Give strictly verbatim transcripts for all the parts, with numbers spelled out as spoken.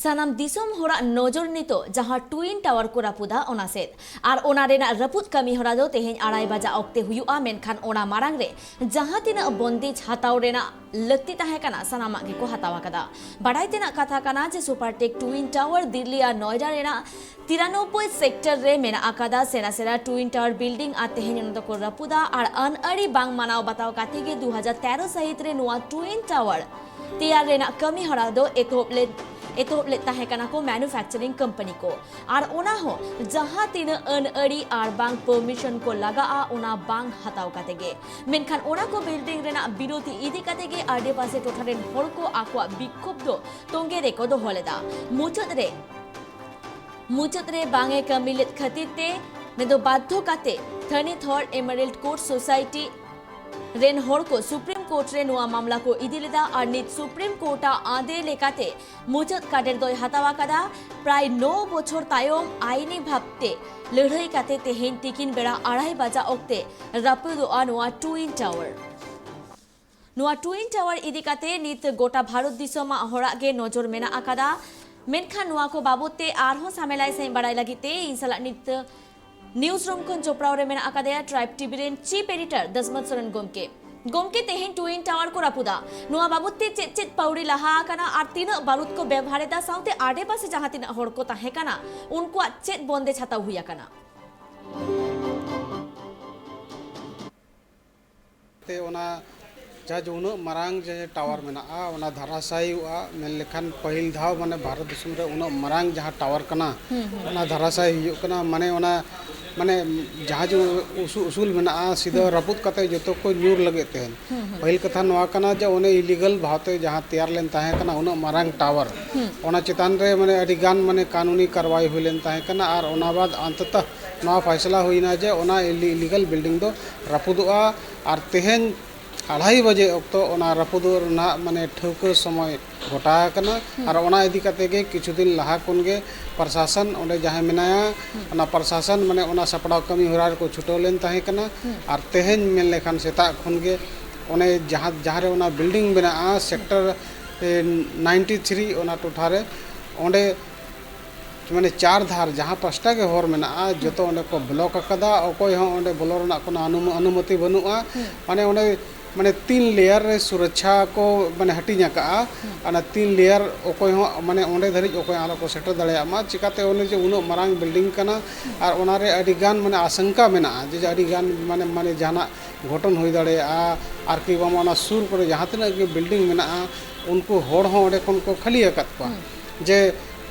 ᱥᱟᱱᱟᱢ ᱫᱤᱥᱚᱢ ᱦᱚᱲᱟᱜ ᱱᱚᱡᱚᱨ ᱱᱤᱛᱚᱜ ᱡᱟᱦᱟᱸ ᱴᱩᱭᱤᱱ ᱴᱟᱣᱟᱨ ᱠᱚ ᱨᱟᱹᱯᱩᱫᱟ, ᱚᱱᱟ ᱥᱮᱫ᱾ ᱟᱨ ᱚᱱᱟ ᱨᱮᱱᱟᱜ ᱨᱟᱹᱯᱩᱫ ᱠᱟᱹᱢᱤ ᱦᱚᱨᱟ ᱫᱚ ᱛᱮᱦᱮᱧ ᱟᱲᱟᱭ ᱵᱟᱡᱟ ᱚᱠᱛᱮ ᱦᱩᱭᱩᱜᱼᱟ, ᱢᱮᱱᱠᱷᱟᱱ ᱚᱱᱟ ᱢᱟᱲᱟᱝ ᱨᱮ ᱡᱟᱦᱟᱸ ᱛᱤᱱᱟᱹᱜ ᱵᱚᱱᱫᱮᱡᱽ ᱦᱟᱛᱟᱣ ᱨᱮᱱᱟᱜ ᱞᱟᱹᱠᱛᱤ ᱛᱟᱦᱮᱸ ᱠᱟᱱᱟ, ᱥᱟᱱᱟᱢᱟᱜ ᱜᱮᱠᱚ ᱦᱟᱛᱟᱣ ᱟᱠᱟᱫᱟ᱾ ᱵᱟᱰᱟᱭ ᱛᱮᱱᱟᱜ ᱠᱟᱛᱷᱟ ᱠᱟᱱᱟ ᱡᱮ ᱥᱩᱯᱟᱨ ᱴᱮᱠ ᱴᱩᱭᱤᱱ ᱴᱟᱣᱟᱨ ᱫᱤᱞᱞᱤ ᱟᱨ ᱱᱚᱭᱰᱟ ᱨᱮᱱᱟᱜ ᱛᱤᱨᱟᱱᱚᱵᱵᱳᱭ ᱥᱮᱠᱴᱚᱨ ᱨᱮ ᱢᱮᱱᱟᱜ ᱟᱠᱟᱫᱟ᱾ ᱥᱮᱬᱟ ᱥᱮᱬᱟ ᱴᱩᱭᱤᱱ ᱴᱟᱣᱟᱨ ᱵᱤᱞᱰᱤᱝ ᱟᱨ ᱛᱮᱦᱮᱧ ᱚᱱᱟ ᱫᱚᱠᱚ ᱨᱟᱹᱯᱩᱫᱟ᱾ ᱟᱨ ᱟᱹᱱ ᱟᱹᱨᱤ ᱵᱟᱝ ᱢᱟᱱᱟᱣ ᱵᱟᱛᱟᱣ ᱠᱟᱛᱮ ᱜᱮ ᱫᱩ ᱦᱟᱡᱟᱨ ᱛᱮᱨᱚ ᱥᱟᱹᱦᱤᱛ ᱨᱮ ᱱᱚᱣᱟ ᱴᱩᱭᱤᱱ ᱴᱟᱣᱟᱨ ᱛᱮᱭᱟᱨ ᱨᱮᱱᱟᱜ ᱠᱟᱹᱢᱤ ᱦᱚᱨᱟ ᱫᱚ ᱮᱛᱚᱦᱚᱵ ᱞᱮᱫ, ᱮᱛᱚᱦᱚᱵ ᱞᱮᱫ ᱛᱟᱦᱮᱸ ᱠᱟᱱᱟ ᱠᱚ ᱢᱮᱱᱩᱯᱷᱮᱠᱪᱟᱨᱤᱝ ᱠᱚᱢᱯᱟᱱᱤ ᱠᱚ᱾ ᱟᱨ ᱚᱱᱟ ᱦᱚᱸ ᱡᱟᱦᱟᱸ ᱛᱤᱱᱟᱹᱜ ᱟᱹᱱ ᱟᱹᱨᱤ ᱟᱨ ᱵᱟᱝ ᱯᱟᱨᱢᱤᱥᱚᱱ ᱠᱚ ᱞᱟᱜᱟᱜᱼᱟ, ᱚᱱᱟ ᱵᱟᱝ ᱦᱟᱛᱟᱣ ᱠᱟᱛᱮ ᱜᱮ᱾ ᱢᱮᱱᱠᱷᱟᱱ ᱚᱱᱟ ᱠᱚ ᱵᱤᱞᱰᱤᱝ ᱨᱮᱱᱟᱜ ᱵᱤᱨᱳᱫᱷᱤ ᱤᱫᱤ ᱠᱟᱛᱮ ᱜᱮ ᱟᱰᱮᱯᱟᱥᱮ ᱴᱚᱴᱷᱟ ᱨᱮᱱ ᱦᱚᱲ ᱠᱚ ᱟᱠᱚᱣᱟᱜ ᱵᱤᱠᱠᱷᱳᱵ ᱫᱚ ᱛᱚᱸᱜᱮ ᱨᱮᱠᱚ ᱫᱚᱦᱚ ᱞᱮᱫᱟ᱾ ᱢᱩᱪᱟᱹᱫ ᱨᱮ, ᱢᱩᱪᱟᱹᱫ ᱨᱮ ᱵᱟᱝ ᱮ ᱠᱟᱹᱢᱤ ᱞᱮᱫ ᱠᱷᱟᱹᱛᱤᱨ ᱛᱮ ᱱᱤᱛ ᱫᱚ ᱵᱟᱫᱽᱫᱷᱚ ᱠᱟᱛᱮ ᱛᱷᱟᱹᱱᱤᱛ ᱦᱚᱲ ᱮᱢᱟᱨᱮᱞᱰ ᱠᱳᱨᱴ ᱥᱳᱥᱟᱭᱴᱤ ᱨᱮᱱ ᱦᱚᱲ ᱠᱚ ᱥᱩᱯᱨᱤᱢ ᱠᱳᱨᱴ ᱨᱮ ᱱᱚᱣᱟ ᱢᱟᱢᱞᱟ ᱠᱚ ᱤᱫᱤ ᱞᱮᱫᱟ᱾ ᱟᱨ ᱱᱤᱛ ᱥᱩᱯᱨᱤᱢ ᱠᱳᱨᱴ ᱟᱜ ᱟᱸᱫᱮ ᱞᱮᱠᱟᱛᱮ ᱢᱩᱪᱟᱹᱫ ᱠᱟᱴᱮᱨ ᱫᱚᱭ ᱦᱟᱛᱟᱣ ᱟᱠᱟᱫᱟ᱾ ᱯᱨᱟᱭ ᱱᱚ ᱵᱚᱪᱷᱚᱨ ᱛᱟᱭᱚᱢ ᱟᱭᱤᱱᱤ ᱵᱷᱟᱵᱽᱛᱮ ᱞᱟᱹᱲᱦᱟᱹᱭ ᱠᱟᱛᱮ ᱛᱮᱦᱮᱧ ᱛᱤᱠᱤᱱ ᱵᱮᱲᱟ ᱟᱲᱟᱭ ᱵᱟᱡᱟ ᱚᱠᱛᱮ ᱨᱟᱹᱯᱩᱫᱚᱜᱼᱟ ᱱᱚᱣᱟ ᱴᱩᱭᱤᱱ ᱴᱟᱣᱟᱨ᱾ ᱱᱚᱣᱟ ᱴᱩᱭᱤᱱ ᱴᱟᱣᱟᱨ ᱤᱫᱤ ᱠᱟᱛᱮ ᱱᱤᱛ ᱜᱚᱴᱟ ᱵᱷᱟᱨᱚᱛ ᱫᱤᱥᱚᱢᱟᱜ ᱦᱚᱲᱟᱜ ᱜᱮ ᱱᱚᱡᱚᱨ ᱢᱮᱱᱟᱜ ᱟᱠᱟᱫᱟ᱾ ᱢᱮᱱᱠᱷᱟᱱ ᱱᱚᱣᱟ ᱠᱚ ᱵᱟᱵᱚᱛ ᱛᱮ ᱟᱨᱦᱚᱸ ᱥᱟᱢᱮᱞᱟᱭ ᱥᱟᱺᱦᱤᱡ ᱵᱟᱲᱟᱭ ᱞᱟᱹᱜᱤᱫ ᱛᱮ ᱤᱧ ᱥᱟᱞᱟᱜ ᱱᱤᱛ ᱱᱤᱭᱩᱡᱽ ᱨᱩᱢ ᱠᱷᱚᱱ ᱡᱚᱯᱲᱟᱣ ᱨᱮ ᱢᱮᱱᱟᱜ ᱟᱠᱟᱫᱮᱭᱟ ᱴᱨᱟᱭᱤᱵᱽ ᱴᱤᱵᱷᱤ ᱨᱮᱱ ᱪᱤᱯ ᱮᱰᱤᱴᱚᱨ ᱫᱟᱥᱢᱟᱛ ᱥᱚᱨᱮᱱ ᱜᱚᱢᱠᱮ᱾ ᱜᱚᱢᱠᱮ, ᱛᱮᱦᱮᱧ ᱴᱩᱭᱤᱱ ᱴᱟᱣᱟᱨ ᱠᱚ ᱨᱟᱹᱯᱩᱫᱟ, ᱱᱚᱣᱟ ᱵᱟᱵᱚᱛ ᱛᱮ ᱪᱮᱫ ᱪᱮᱫ ᱯᱟᱹᱣᱲᱤ ᱞᱟᱦᱟ ᱟᱠᱟᱱᱟ ᱟᱨ ᱛᱤᱱᱟᱹᱜ ᱵᱟᱹᱨᱩᱫ ᱠᱚ ᱵᱮᱵᱷᱟᱨ ᱮᱫᱟ, ᱥᱟᱶᱛᱮ ᱟᱰᱮᱯᱟᱥᱮ ᱡᱟᱦᱟᱸ ᱛᱤᱱᱟᱹᱜ ᱦᱚᱲ ᱠᱚ ᱛᱟᱦᱮᱸ ᱠᱟᱱᱟ, ᱩᱱᱠᱩᱣᱟᱜ ᱪᱮᱫ ᱵᱚᱱᱫᱮᱡᱽ ᱦᱟᱛᱟᱣ ᱦᱩᱭ ᱟᱠᱟᱱᱟ? ᱛᱮ ᱚᱱᱟ ᱡᱟᱦᱟᱸ ᱡᱮ ᱩᱱᱟᱹᱜ ᱢᱟᱨᱟᱝ ᱡᱮ ᱴᱟᱣᱟᱨ ᱢᱮᱱᱟᱜᱼᱟ, ᱚᱱᱟ ᱫᱷᱟᱨᱟᱥᱟᱭᱤᱣᱜᱼᱟ ᱢᱮᱱ ᱞᱮᱠᱷᱟᱱ ᱯᱟᱹᱦᱤᱞ ᱫᱷᱟᱣ, ᱢᱟᱱᱮ, ᱵᱷᱟᱨᱚᱛ ᱫᱤᱥᱚᱢ ᱨᱮ ᱩᱱᱟᱹᱜ ᱢᱟᱨᱟᱝ ᱡᱟᱦᱟᱸ ᱴᱟᱣᱟᱨ ᱠᱟᱱᱟ, ᱦᱩᱸ, ᱦᱩᱸ᱾ ᱚᱱᱟ ᱫᱷᱟᱨᱟᱥᱟᱭᱤ ᱦᱩᱭᱩᱜ ᱠᱟᱱᱟ᱾ ᱢᱟᱱᱮ, ᱚᱱᱟ, ᱢᱟᱱᱮ, ᱡᱟᱦᱟᱸ ᱡᱮ ᱩᱥᱩ-, ᱩᱥᱩᱞ ᱢᱮᱱᱟᱜᱼᱟ, ᱥᱤᱫᱷᱟᱹ ᱦᱩᱸ᱾ ᱨᱟᱹᱯᱩᱫ ᱠᱟᱛᱮ ᱡᱚᱛᱚ ᱠᱚ ᱧᱩᱨ ᱞᱟᱹᱜᱤᱫ ᱛᱟᱦᱮᱸᱱ᱾ ᱦᱩᱸ, ᱦᱩᱸ᱾ ᱯᱟᱹᱦᱤᱞ ᱠᱟᱛᱷᱟ ᱱᱚᱣᱟ ᱠᱟᱱᱟ ᱡᱮ ᱚᱱᱮ ᱤᱞᱤᱜᱟᱞ ᱵᱷᱟᱵᱽᱛᱮ ᱡᱟᱦᱟᱸ ᱛᱮᱭᱟᱨ ᱞᱮᱱ ᱛᱟᱦᱮᱸ ᱠᱟᱱᱟ, ᱩᱱᱟᱹᱜ ᱢᱟᱨᱟᱝ ᱴᱟᱣᱟᱨ, ᱦᱩᱸ᱾ ᱚᱱᱟ ᱪᱮᱛᱟᱱ ᱨᱮ, ᱢᱟᱱᱮ, ᱟᱹᱰᱤ ᱜᱟᱱ, ᱢᱟᱱᱮ, ᱠᱟᱹᱱᱩᱱᱤ ᱠᱟᱨᱣᱟᱭ ᱦᱩᱭ ᱞᱮᱱ ᱛᱟᱦᱮᱸ ᱠᱟᱱᱟ᱾ ᱟᱨ ᱚᱱᱟ ᱵᱟᱫᱽ ᱟᱱᱛᱚᱛᱚ ᱱᱚᱣᱟ ᱯᱷᱟᱭᱥᱟᱞᱟ ᱦᱩᱭᱱᱟ ᱡᱮ ᱚᱱᱟ ᱤᱞᱤ-, ᱤᱞᱤᱜᱟᱞ ᱵᱤᱞᱰᱤᱝ ᱫᱚ ᱨᱟᱹᱯᱩᱫᱚᱜᱼᱟ᱾ ᱟᱨ ᱛᱮᱦᱮᱧ ᱟᱲᱟᱭ ᱵᱟᱡᱮ ᱚᱠᱛᱚ ᱚᱱᱟ ᱨᱟᱹᱯᱩᱫᱚᱜ ᱨᱮᱱᱟᱜ, ᱢᱟᱱᱮ, ᱴᱷᱟᱹᱣᱠᱟᱹ ᱥᱚᱢᱚᱭ ᱜᱷᱚᱴᱟᱣ ᱟᱠᱟᱱᱟ᱾ ᱦᱩᱸ᱾ ᱟᱨ ᱚᱱᱟ ᱤᱫᱤ ᱠᱟᱛᱮ ᱜᱮ ᱠᱤᱪᱷᱩ ᱫᱤᱱ ᱞᱟᱦᱟ ᱠᱷᱚᱱ ᱜᱮ ᱯᱨᱚᱥᱟᱥᱚᱱ ᱚᱸᱰᱮ ᱡᱟᱦᱟᱸᱭ ᱢᱮᱱᱟᱭᱟ, ᱦᱩᱸ᱾ ᱚᱱᱟ ᱯᱨᱚᱥᱟᱥᱚᱱ, ᱢᱟᱱᱮ, ᱚᱱᱟ ᱥᱟᱯᱲᱟᱣ ᱠᱟᱹᱢᱤ ᱦᱚᱨᱟ ᱨᱮᱠᱚ ᱪᱷᱩᱴᱟᱹᱣ ᱞᱮᱱ ᱛᱟᱦᱮᱸ ᱠᱟᱱᱟ᱾ ᱦᱩᱸ᱾ ᱟᱨ ᱛᱮᱦᱮᱧ ᱢᱮᱱ ᱞᱮᱠᱷᱟᱱ ᱥᱮᱛᱟᱜ ᱠᱷᱚᱱ ᱜᱮ ᱚᱱᱮ ᱡᱟᱦᱟᱸ, ᱡᱟᱦᱟᱸ ᱨᱮ ᱚᱱᱟ ᱵᱤᱞᱰᱤᱝ ᱢᱮᱱᱟᱜᱼᱟ, ᱦᱩᱸ᱾ ᱥᱮᱠᱴᱚᱨ, ᱮ, ᱱᱟᱭᱤᱱᱴᱤ ᱛᱷᱨᱤ, ᱚᱱᱟ ᱴᱚᱴᱷᱟ ᱨᱮ ᱚᱸᱰᱮ ᱢᱟᱱᱮ ᱪᱟᱨ ᱫᱷᱟᱨ ᱡᱟᱦᱟᱸ ᱯᱟᱥᱴᱟ ᱜᱮ ᱦᱚᱨ ᱢᱮᱱᱟᱜᱼᱟ, ᱡᱚᱛᱚ ᱚᱸᱰᱮ ᱠᱚ ᱵᱞᱚᱠ ᱟᱠᱟᱫᱟ᱾ ᱚᱠᱚᱭ ᱦᱚᱸ ᱚᱸᱰᱮ ᱵᱚᱞᱚ ᱨᱮᱱᱟᱜ ᱠᱳᱱᱳ ᱚᱱᱩᱢ-, ᱚᱱᱩᱢᱚᱛᱤ ᱵᱟᱹᱱᱩᱜᱼᱟ᱾ ᱢᱟᱱᱮ ᱚᱸᱰᱮ ᱢᱟᱱᱮ ᱛᱤᱱ ᱞᱮᱭᱟᱨ ᱨᱮ ᱥᱩᱨᱚᱠᱪᱷᱟ ᱠᱚ ᱢᱟᱱᱮ ᱦᱟᱹᱴᱤᱧ ᱟᱠᱟᱜᱼᱟ᱾ ᱚᱱᱟ ᱛᱤᱱ ᱞᱮᱭᱟᱨ ᱚᱠᱚᱭ ᱦᱚᱸ ᱢᱟᱱᱮ ᱚᱸᱰᱮ ᱫᱷᱟᱹᱨᱤᱡ ᱚᱠᱚᱭ ᱟᱞᱚ ᱠᱚ ᱥᱮᱴᱮᱨ ᱫᱟᱲᱮᱭᱟᱜ ᱢᱟ᱾ ᱪᱤᱠᱟᱹᱛᱮ ᱚᱱᱮ ᱡᱮ ᱩᱱᱟᱹᱜ ᱢᱟᱨᱟᱝ ᱵᱤᱞᱰᱤᱝ ᱠᱟᱱᱟ ᱟᱨ ᱚᱱᱟᱨᱮ ᱟᱹᱰᱤ ᱜᱟᱱ ᱢᱟᱱᱮ ᱟᱥᱚᱝᱠᱟ ᱢᱮᱱᱟᱜᱼᱟ, ᱡᱮ ᱟᱹᱰᱤ ᱜᱟᱱ ᱢᱟᱱᱮ, ᱢᱟᱱᱮ ᱡᱟᱦᱟᱱᱟᱜ ᱜᱷᱚᱴᱚᱱ ᱦᱩᱭ ᱫᱟᱲᱮᱭᱟᱜᱼᱟ᱾ ᱟᱨ ᱠᱤ ᱵᱟᱝ ᱚᱱᱟ ᱥᱩᱨ ᱠᱚᱨᱮ ᱡᱟᱦᱟᱸ ᱛᱤᱱᱟᱹᱜ ᱜᱮ ᱵᱤᱞᱰᱤᱝ ᱢᱮᱱᱟᱜᱼᱟ, ᱩᱱᱠᱩ ᱦᱚᱲ ᱦᱚᱸ ᱚᱸᱰᱮ ᱠᱷᱚᱱ ᱠᱚ ᱠᱷᱟᱹᱞᱤ ᱟᱠᱟᱫ ᱠᱚᱣᱟ᱾ ᱡᱮ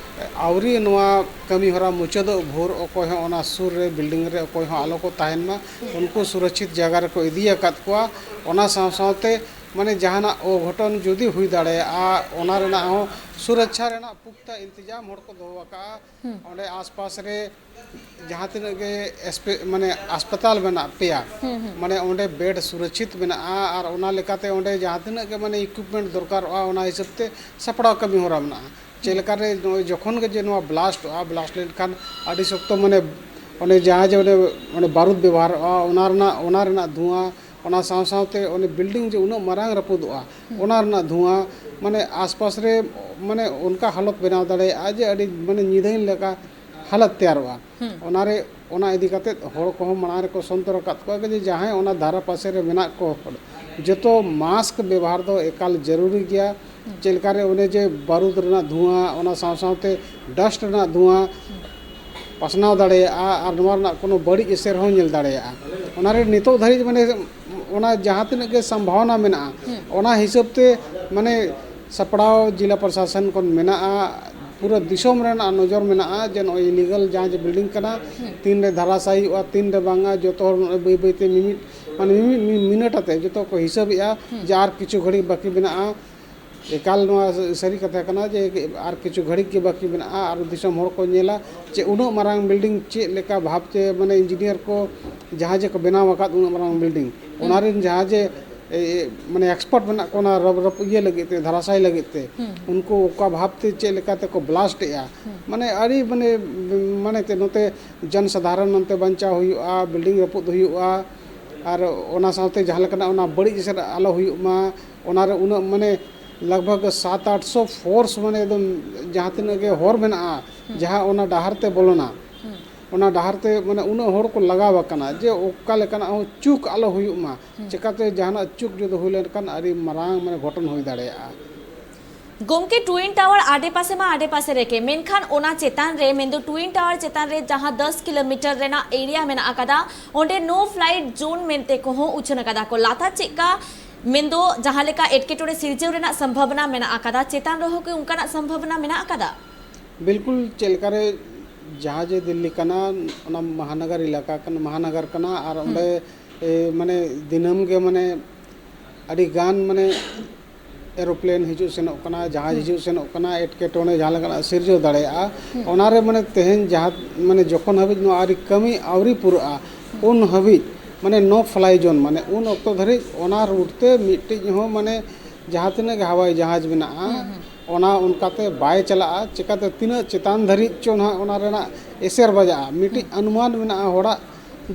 ᱟᱹᱣᱨᱤ ᱱᱚᱣᱟ ᱠᱟᱹᱢᱤ ᱦᱚᱨᱟ ᱢᱩᱪᱟᱹᱫᱚᱜ ᱵᱷᱳᱨ ᱚᱠᱚᱭ ᱦᱚᱸ ᱚᱱᱟ ᱥᱩᱨ ᱨᱮ ᱵᱤᱞᱰᱤᱝ ᱨᱮ ᱚᱠᱚᱭ ᱦᱚᱸ ᱟᱞᱚ ᱠᱚ ᱛᱟᱦᱮᱱ ᱢᱟ, ᱩᱱᱠᱩ ᱥᱩᱨᱚᱠᱪᱷᱤᱛ ᱡᱟᱭᱜᱟ ᱨᱮᱠᱚ ᱤᱫᱤ ᱟᱠᱟᱫ ᱠᱚᱣᱟ᱾ ᱚᱱᱟ ᱥᱟᱶ ᱥᱟᱶᱛᱮ ᱢᱟᱱᱮ ᱡᱟᱦᱟᱱᱟᱜ ᱚᱜᱷᱚᱴᱚᱱ ᱡᱩᱫᱤ ᱦᱩᱭ ᱫᱟᱲᱮᱭᱟᱜᱼᱟ, ᱚᱱᱟ ᱨᱮᱱᱟᱜ ᱦᱚᱸ ᱥᱩᱨᱚᱠᱪᱷᱟ ᱨᱮᱱᱟᱜ ᱯᱩᱠᱛᱟ ᱤᱱᱛᱤᱡᱟᱢ ᱦᱚᱲ ᱠᱚ ᱫᱚᱦᱚ ᱟᱠᱟᱫᱼᱟ᱾ ᱚᱸᱰᱮ ᱟᱥᱯᱟᱥ ᱨᱮ ᱡᱟᱦᱟᱸ ᱛᱤᱱᱟᱹᱜ ᱜᱮ ᱮᱥᱯᱮ-, ᱢᱟᱱᱮ ᱟᱥᱯᱟᱛᱟᱞ ᱢᱮᱱᱟᱜ ᱯᱮᱭᱟ, ᱢᱟᱱᱮ ᱚᱸᱰᱮ ᱵᱮᱰ ᱥᱩᱨᱚᱠᱪᱷᱤᱛ ᱢᱮᱱᱟᱜᱼᱟ ᱟᱨ ᱚᱱᱟ ᱞᱮᱠᱟᱛᱮ ᱚᱸᱰᱮ ᱡᱟᱦᱟᱸ ᱛᱤᱱᱟᱹᱜ ᱜᱮ ᱢᱟᱱᱮ ᱤᱠᱩᱯᱢᱮᱱᱴ ᱫᱚᱨᱠᱟᱨᱚᱜᱼᱟ, ᱚᱱᱟ ᱦᱤᱥᱟᱹᱵ ᱛᱮ ᱥᱟᱯᱲᱟᱣ ᱠᱟᱹᱢᱤ ᱦᱚᱨᱟ ᱢᱮᱱᱟᱜᱼᱟ᱾ ᱪᱮᱫ ᱞᱮᱠᱟᱨᱮ ᱱᱚᱜᱼᱚᱭ ᱡᱚᱠᱷᱚᱱ ᱜᱮ ᱡᱮ ᱱᱚᱣᱟ ᱵᱞᱟᱥᱴᱚᱜᱼᱟ, ᱵᱞᱟᱥᱴ ᱞᱮᱱᱠᱷᱟᱱ ᱟᱹᱰᱤ ᱥᱚᱠᱛᱚ ᱢᱟᱱᱮ ᱚᱱᱮ ᱡᱟᱦᱟᱸ ᱡᱮ ᱚᱱᱮ, ᱚᱱᱮ ᱵᱟᱨᱩᱫ ᱵᱮᱵᱚᱦᱟᱨᱚᱜᱼᱟ, ᱚᱱᱟ ᱨᱮᱱᱟᱜ, ᱚᱱᱟ ᱨᱮᱱᱟᱜ ᱫᱷᱩᱣᱟᱹ, ᱚᱱᱟ ᱥᱟᱶ ᱥᱟᱶᱛᱮ ᱚᱱᱮ ᱵᱤᱞᱰᱤᱝ ᱡᱮ ᱩᱱᱟᱹᱜ ᱢᱟᱨᱟᱝ ᱨᱟᱹᱯᱩᱫᱚᱜᱼᱟ, ᱚᱱᱟ ᱨᱮᱱᱟᱜ ᱫᱷᱩᱣᱟᱹ, ᱢᱟᱱᱮ ᱟᱥᱯᱟᱥ ᱨᱮ ᱢᱟᱱᱮ ᱚᱱᱠᱟ ᱦᱟᱞᱚᱛ ᱵᱮᱱᱟᱣ ᱫᱟᱲᱮᱭᱟᱜᱼᱟ ᱡᱮ ᱟᱹᱰᱤ ᱢᱟᱱᱮ ᱧᱤᱫᱟᱹᱭᱤᱱ ᱞᱮᱠᱟ ᱦᱟᱞᱚᱛ ᱛᱮᱭᱟᱨᱚᱜᱼᱟ᱾ ᱚᱱᱟᱨᱮ, ᱚᱱᱟ ᱤᱫᱤ ᱠᱟᱛᱮᱫ ᱦᱚᱲ ᱠᱚᱦᱚᱸ ᱢᱟᱲᱟᱝ ᱨᱮᱠᱚ ᱥᱚᱱᱛᱚᱨ ᱟᱠᱟᱫ ᱠᱚᱣᱟ ᱡᱮ ᱡᱟᱦᱟᱸᱭ ᱚᱱᱟ ᱫᱷᱟᱨᱮ ᱯᱟᱥᱮ ᱨᱮ ᱢᱮᱱᱟᱜ ᱠᱚ ᱦᱚᱲ, ᱡᱚᱛᱚ ᱢᱟᱥᱠ ᱵᱮᱵᱚᱦᱟᱨ ᱫᱚ ᱮᱠᱟᱞ ᱡᱟᱹᱨᱩᱨᱤ ᱜᱮᱭᱟ᱾ ᱪᱮᱫ ᱞᱮᱠᱟᱨᱮ ᱚᱱᱮ ᱡᱮ ᱵᱟᱹᱨᱩᱫ ᱨᱮᱱᱟᱜ ᱫᱷᱩᱣᱟᱹ, ᱚᱱᱟ ᱥᱟᱶ ᱥᱟᱶᱛᱮ ᱰᱟᱥᱴ ᱨᱮᱱᱟᱜ ᱫᱷᱩᱣᱟᱹ ᱯᱟᱥᱱᱟᱣ ᱫᱟᱲᱮᱭᱟᱜᱼᱟ ᱟᱨ ᱱᱚᱣᱟ ᱨᱮᱱᱟᱜ ᱠᱳᱱᱳ ᱵᱟᱹᱲᱤᱡ ᱮᱥᱮᱨ ᱦᱚᱸ ᱧᱮᱞ ᱫᱟᱲᱮᱭᱟᱜᱼᱟ᱾ ᱚᱱᱟᱨᱮ ᱱᱤᱛᱚᱜ ᱫᱷᱟᱹᱨᱤᱡ ᱢᱟᱱᱮ ᱚᱱᱟ ᱡᱟᱦᱟᱸ ᱛᱤᱱᱟᱹᱜ ᱜᱮ ᱥᱚᱢᱵᱷᱟᱵᱚᱱᱟ ᱢᱮᱱᱟᱜᱼᱟ, ᱚᱱᱟ ᱦᱤᱥᱟᱹᱵ ᱛᱮ ᱢᱟᱱᱮ ᱥᱟᱯᱲᱟᱣ ᱡᱮᱞᱟ ᱯᱨᱚᱥᱟᱥᱚᱱ ᱠᱷᱚᱱ ᱢᱮᱱᱟᱜᱼᱟ, ᱯᱩᱨᱟᱹ ᱫᱤᱥᱚᱢ ᱨᱮᱱᱟᱜ ᱱᱚᱡᱚᱨ ᱢᱮᱱᱟᱜᱼᱟ ᱡᱮ ᱱᱚᱜᱼᱚᱭ ᱤᱞᱤᱜᱟᱞ ᱡᱟᱦᱟᱸ ᱡᱮ ᱵᱤᱞᱰᱤᱝ ᱠᱟᱱᱟ, ᱛᱤᱱᱨᱮ ᱫᱷᱟᱨᱟᱥᱟᱭᱤ ᱦᱩᱭᱩᱜᱼᱟ, ᱛᱤᱱᱨᱮ ᱵᱟᱝᱟ, ᱡᱚᱛᱚ ᱦᱚᱲ ᱱᱚᱜᱼᱚᱭ ᱵᱟᱹᱭ ᱵᱟᱹᱭᱛᱮ ᱢᱤᱢᱤᱫ, ᱢᱟᱱᱮ ᱢᱤᱢᱤᱫ ᱢᱤ-, ᱢᱤᱱᱤᱴ ᱟᱛᱮ ᱡᱚᱛᱚ ᱠᱚ ᱦᱤᱥᱟᱹᱵᱮᱜᱼᱟ ᱡᱮ ᱟᱨ ᱠᱤᱪᱷᱩ ᱜᱷᱟᱹᱲᱤᱡ ᱵᱟᱹᱠᱤ ᱢᱮᱱᱟᱜᱼᱟ᱾ ᱮᱠᱟᱞ ᱱᱚᱣᱟ ᱥᱟᱹᱨᱤ ᱠᱟᱛᱷᱟ ᱠᱟᱱᱟ ᱡᱮ ᱟᱨ ᱠᱤᱪᱷᱩ ᱜᱷᱟᱹᱲᱤᱡ ᱜᱮ ᱵᱟᱹᱠᱤ ᱢᱮᱱᱟᱜᱼᱟ ᱟᱨ ᱫᱤᱥᱚᱢ ᱦᱚᱲ ᱠᱚ ᱧᱮᱞᱟ ᱡᱮ ᱩᱱᱟᱹᱜ ᱢᱟᱨᱟᱝ ᱵᱤᱞᱰᱤᱝ ᱪᱮᱫ ᱞᱮᱠᱟ ᱵᱷᱟᱵᱽᱛᱮ ᱢᱟᱱᱮ ᱤᱧᱡᱤᱱᱤᱭᱟᱨ ᱠᱚ ᱡᱟᱦᱟᱸ ᱡᱮ ᱠᱚ ᱵᱮᱱᱟᱣ ᱟᱠᱟᱫ ᱩᱱᱟᱹᱜ ᱢᱟᱨᱟᱝ ᱵᱤᱞᱰᱤᱝ, ᱚᱱᱟ ᱨᱮᱱ ᱡᱟᱦᱟᱸ ᱡᱮ, ᱮ, ᱮ, ᱢᱟᱱᱮ ᱮᱠᱥᱯᱟᱨᱴ ᱢᱮᱱᱟᱜ ᱠᱚᱣᱟ ᱚᱱᱟ ᱨᱚᱯ, ᱨᱚᱯ ᱤᱭᱟᱹ ᱞᱟᱹᱜᱤᱫ ᱛᱮ, ᱫᱷᱟᱨᱟᱥᱟᱭ ᱞᱟᱹᱜᱤᱫ ᱛᱮ, ᱩᱱᱠᱩ ᱚᱠᱟ ᱵᱷᱟᱵᱽᱛᱮ ᱪᱮᱫ ᱞᱮᱠᱟᱛᱮ ᱠᱚ ᱵᱞᱟᱥᱴ ᱮᱜᱼᱟ, ᱢᱟᱱᱮ ᱟᱹᱰᱤ ᱢᱟᱱᱮ, ᱢᱟᱱᱮ ᱛᱮ ᱱᱚᱛᱮ ᱡᱚᱱ ᱥᱟᱫᱷᱟᱨᱚᱱ ᱱᱚᱛᱮ ᱵᱟᱧᱪᱟᱣ ᱦᱩᱭᱩᱜᱼᱟ, ᱵᱤᱞᱰᱤᱝ ᱨᱟᱹᱯᱩᱫ ᱦᱩᱭᱩᱜᱼᱟ, ᱟᱨ ᱚᱱᱟ ᱥᱟᱶᱛᱮ ᱡᱟᱦᱟᱸ ᱞᱮᱠᱟᱱᱟᱜ ᱚᱱᱟ ᱵᱟᱹᱲᱤᱡ ᱮᱥᱮᱨ ᱟᱞᱚ ᱦᱩᱭᱩᱜ ᱢᱟ, ᱚᱱᱟᱨᱮ ᱩᱱᱟᱹᱜ ᱢᱟᱱᱮ ᱞᱟᱜᱽ ᱵᱷᱟᱜᱽ ᱥᱟᱛ ᱟᱴᱥᱚ ᱯᱷᱳᱨᱥ, ᱢᱟᱱᱮ ᱮᱠᱫᱚᱢ ᱡᱟᱦᱟᱸ ᱛᱤᱱᱟᱹᱜ ᱜᱮ ᱦᱚᱨ ᱢᱮᱱᱟᱜᱼᱟ, ᱦᱩᱸ᱾ ᱡᱟᱦᱟᱸ ᱚᱱᱟ ᱰᱟᱦᱟᱨ ᱛᱮ ᱵᱚᱞᱚᱱᱟ, ᱦᱩᱸ᱾ ᱚᱱᱟ ᱰᱟᱦᱟᱨ ᱛᱮ ᱢᱟᱱᱮ ᱩᱱᱟᱹᱜ ᱦᱚᱲ ᱠᱚ ᱞᱟᱜᱟᱣ ᱟᱠᱟᱱᱟ ᱡᱮ ᱚᱠᱟ ᱞᱮᱠᱟᱱᱟᱜ ᱦᱚᱸ ᱪᱩᱠ ᱟᱞᱚ ᱦᱩᱭᱩᱜ ᱢᱟ᱾ ᱦᱩᱸ᱾ ᱪᱮᱠᱟᱛᱮ ᱡᱟᱦᱟᱱᱟᱜ ᱪᱩᱠ ᱡᱩᱫᱤ ᱦᱩᱭ ᱞᱮᱱᱠᱷᱟᱱ ᱟᱹᱰᱤ ᱢᱟᱨᱟᱝ ᱢᱟᱱᱮ ᱜᱷᱚᱴᱚᱱ ᱦᱩᱭ ᱫᱟᱲᱮᱭᱟᱜᱼᱟ᱾ ᱜᱚᱢᱠᱮ, ᱴᱩᱭᱤᱱ ᱴᱟᱣᱟᱨ ᱟᱰᱮᱯᱟᱥᱮ ᱢᱟ ᱟᱰᱮᱯᱟᱥᱮ ᱨᱮᱜᱮ, ᱢᱮᱱᱠᱷᱟᱱ ᱚᱱᱟ ᱪᱮᱛᱟᱱ ᱨᱮ, ᱢᱮᱱᱫᱚ ᱴᱩᱭᱤᱱ ᱴᱟᱣᱟᱨ ᱪᱮᱛᱟᱱ ᱨᱮ ᱡᱟᱦᱟᱸ ᱫᱚᱥ ᱠᱤᱞᱳᱢᱤᱴᱟᱨ ᱨᱮᱱᱟᱜ ᱮᱨᱤᱭᱟ ᱢᱮᱱᱟᱜ ᱟᱠᱟᱫᱟ, ᱚᱸᱰᱮ ᱱᱳ ᱯᱷᱞᱟᱭᱤᱴ ᱡᱳᱱ ᱢᱮᱱᱛᱮ ᱠᱚᱦᱚᱸ ᱩᱪᱷᱟᱹᱱ ᱟᱠᱟᱫᱟ ᱠᱚ᱾ ᱞᱟᱛᱟᱨ ᱪᱮᱫᱠᱟ, ᱢᱮᱱᱫᱚ ᱡᱟᱦᱟᱸ ᱞᱮᱠᱟ ᱮᱴᱠᱮᱴᱚᱬᱮ ᱥᱤᱨᱡᱟᱹᱣ ᱨᱮᱱᱟᱜ ᱥᱚᱢᱵᱷᱟᱵᱚᱱᱟ ᱢᱮᱱᱟᱜ ᱟᱠᱟᱫᱟ, ᱪᱮᱛᱟᱱ ᱨᱮᱦᱚᱸ ᱠᱤ ᱚᱱᱠᱟᱱᱟᱜ ᱥᱚᱢᱵᱷᱟᱵᱚᱱᱟ ᱢᱮᱱᱟᱜ ᱟᱠᱟᱫᱟ? ᱵᱤᱞᱠᱩᱞ, ᱪᱮᱫ ᱞᱮᱠᱟᱨᱮ ᱡᱟᱦᱟᱸ ᱡᱮ ᱫᱤᱞᱞᱤ ᱠᱟᱱᱟ, ᱚᱱᱟ ᱢᱟᱦᱟᱱᱟᱜᱟᱨ ᱮᱞᱟᱠᱟ ᱠᱟᱱᱟ, ᱢᱟᱦᱟᱱᱟᱜᱟᱨ ᱠᱟᱱᱟ, ᱟᱨ ᱦᱩᱸ᱾ ᱚᱸᱰᱮ, ᱮ, ᱢᱟᱱᱮ ᱫᱤᱱᱟᱹᱢ ᱜᱮ ᱢᱟᱱᱮ ᱟᱹᱰᱤ ᱜᱟᱱ ᱢᱟᱱᱮ ᱮᱨᱳᱯᱞᱮᱱ ᱦᱤᱡᱩᱜ ᱥᱮᱱᱚᱜ ᱠᱟᱱᱟ, ᱡᱟᱦᱟᱡᱽ ᱦᱩᱸ᱾ ᱦᱤᱡᱩᱜ ᱥᱮᱱᱚᱜ ᱠᱟᱱᱟ, ᱮᱴᱠᱮᱴᱚᱬᱮ ᱡᱟᱦᱟᱸ ᱞᱮᱠᱟᱱᱟᱜ ᱥᱤᱨᱡᱟᱹᱣ ᱫᱟᱲᱮᱭᱟᱜᱼᱟ, ᱦᱩᱸ᱾ ᱚᱱᱟᱨᱮ ᱢᱟᱱᱮ ᱛᱮᱦᱮᱧ ᱡᱟᱦᱟᱸ ᱢᱟᱱᱮ ᱡᱚᱠᱷᱚᱱ ᱦᱟᱹᱵᱤᱡ ᱱᱚᱣᱟ ᱟᱹᱨᱤ ᱠᱟᱹᱢᱤ ᱟᱹᱣᱨᱤ ᱯᱩᱨᱟᱹᱜᱼᱟ, ᱦᱩᱸ᱾ ᱩᱱ ᱦᱟᱹᱵᱤᱡ ᱢᱟᱱᱮ ᱱᱳ ᱯᱷᱞᱟᱭ ᱡᱳᱱ, ᱢᱟᱱᱮ ᱩᱱ ᱚᱠᱛᱚ ᱫᱷᱟᱹᱨᱤᱡ ᱚᱱᱟ ᱨᱩᱴ ᱛᱮ ᱢᱤᱫᱴᱤᱡ ᱦᱚᱸ ᱢᱟᱱᱮ ᱡᱟᱦᱟᱸ ᱛᱤᱱᱟᱹᱜ ᱜᱮ ᱦᱟᱣᱟᱭ ᱡᱟᱦᱟᱡᱽ ᱢᱮᱱᱟᱜᱼᱟ, ᱦᱩᱸ, ᱦᱩᱸ᱾ ᱚᱱᱟ ᱚᱱᱠᱟᱛᱮ ᱵᱟᱭ ᱪᱟᱞᱟᱜᱼᱟ᱾ ᱪᱤᱠᱟᱛᱮ ᱛᱤᱱᱟᱹᱜ ᱪᱮᱛᱟᱱ ᱫᱷᱟᱹᱨᱤᱡ ᱪᱚ ᱱᱟᱦᱟᱜ ᱚᱱᱟ ᱨᱮᱱᱟᱜ ᱮᱥᱮᱨ ᱵᱟᱡᱟᱜᱼᱟ, ᱢᱤᱫᱴᱤᱡ ᱦᱩᱸ᱾ ᱚᱱᱩᱢᱟᱱ ᱢᱮᱱᱟᱜᱼᱟ ᱦᱚᱲᱟᱜ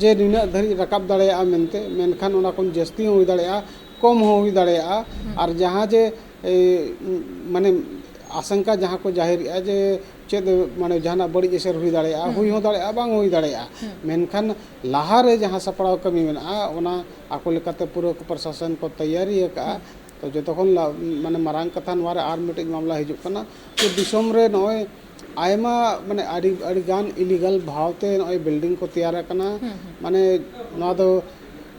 ᱡᱮ ᱱᱤᱱᱟᱹᱜ ᱫᱷᱟᱹᱨᱤᱡ ᱨᱟᱠᱟᱵ ᱫᱟᱲᱮᱭᱟᱜᱼᱟ ᱢᱮᱱᱛᱮ, ᱢᱮᱱᱠᱷᱟᱱ ᱚᱱᱟ ᱠᱷᱚᱱ ᱡᱟᱹᱥᱛᱤ ᱦᱚᱸ ᱦᱩᱭ ᱫᱟᱲᱮᱭᱟᱜᱼᱟ, ᱠᱚᱢ ᱦᱚᱸ ᱦᱩᱭ ᱫᱟᱲᱮᱭᱟᱜᱼᱟ᱾ ᱦᱩᱸ᱾ ᱟᱨ ᱡᱟᱦᱟᱸ ᱡᱮ, ᱮ, ᱢᱟᱱᱮ ᱟᱥᱚᱝᱠᱟ ᱡᱟᱦᱟᱸ ᱠᱚ ᱡᱟᱹᱦᱤᱨᱮᱜᱼᱟ ᱡᱮ ᱪᱮᱫ ᱢᱟᱱᱮ ᱡᱟᱦᱟᱱᱟᱜ ᱵᱟᱹᱲᱤᱡ ᱮᱥᱮᱨ ᱦᱩᱭ ᱫᱟᱲᱮᱭᱟᱜᱼᱟ, ᱦᱩᱸ᱾ ᱦᱩᱭ ᱦᱚᱸ ᱫᱟᱲᱮᱭᱟᱜᱼᱟ, ᱵᱟᱝ ᱦᱚᱸ ᱦᱩᱭ ᱫᱟᱲᱮᱭᱟᱜᱼᱟ᱾ ᱦᱩᱸ᱾ ᱢᱮᱱᱠᱷᱟᱱ ᱞᱟᱦᱟᱨᱮ ᱡᱟᱦᱟᱸ ᱥᱟᱯᱲᱟᱣ ᱠᱟᱹᱢᱤ ᱢᱮᱱᱟᱜᱼᱟ, ᱚᱱᱟ ᱟᱠᱚ ᱞᱮᱠᱟᱛᱮ ᱯᱩᱨᱟᱹ ᱠᱚ ᱯᱨᱚᱥᱟᱥᱚᱱ ᱠᱚ ᱛᱮᱭᱟᱨᱤ ᱟᱠᱟᱫᱼᱟ᱾ ᱦᱩᱸ᱾ ᱛᱚ ᱡᱚᱛᱚ ᱠᱷᱚᱱ ᱞᱟ-, ᱢᱟᱱᱮ ᱢᱟᱨᱟᱝ ᱠᱟᱛᱷᱟ ᱱᱚᱣᱟ ᱨᱮ ᱟᱨ ᱢᱤᱫᱴᱤᱡ ᱢᱟᱢᱞᱟ ᱦᱤᱡᱩᱜ ᱠᱟᱱᱟ, ᱡᱮ ᱫᱤᱥᱚᱢ ᱨᱮ ᱱᱚᱜᱼᱚᱭ ᱟᱭᱢᱟ ᱢᱟᱱᱮ ᱟᱹᱰᱤ, ᱟᱹᱰᱤ ᱜᱟᱱ ᱤᱞᱤᱜᱟᱞ ᱵᱷᱟᱵᱽᱛᱮ ᱱᱚᱜᱼᱚᱭ ᱵᱤᱞᱰᱤᱝ ᱠᱚ ᱛᱮᱭᱟᱨ ᱟᱠᱟᱱᱟ᱾ ᱦᱩᱸ, ᱦᱩᱸ᱾ ᱢᱟᱱᱮ ᱱᱚᱣᱟ ᱫᱚ,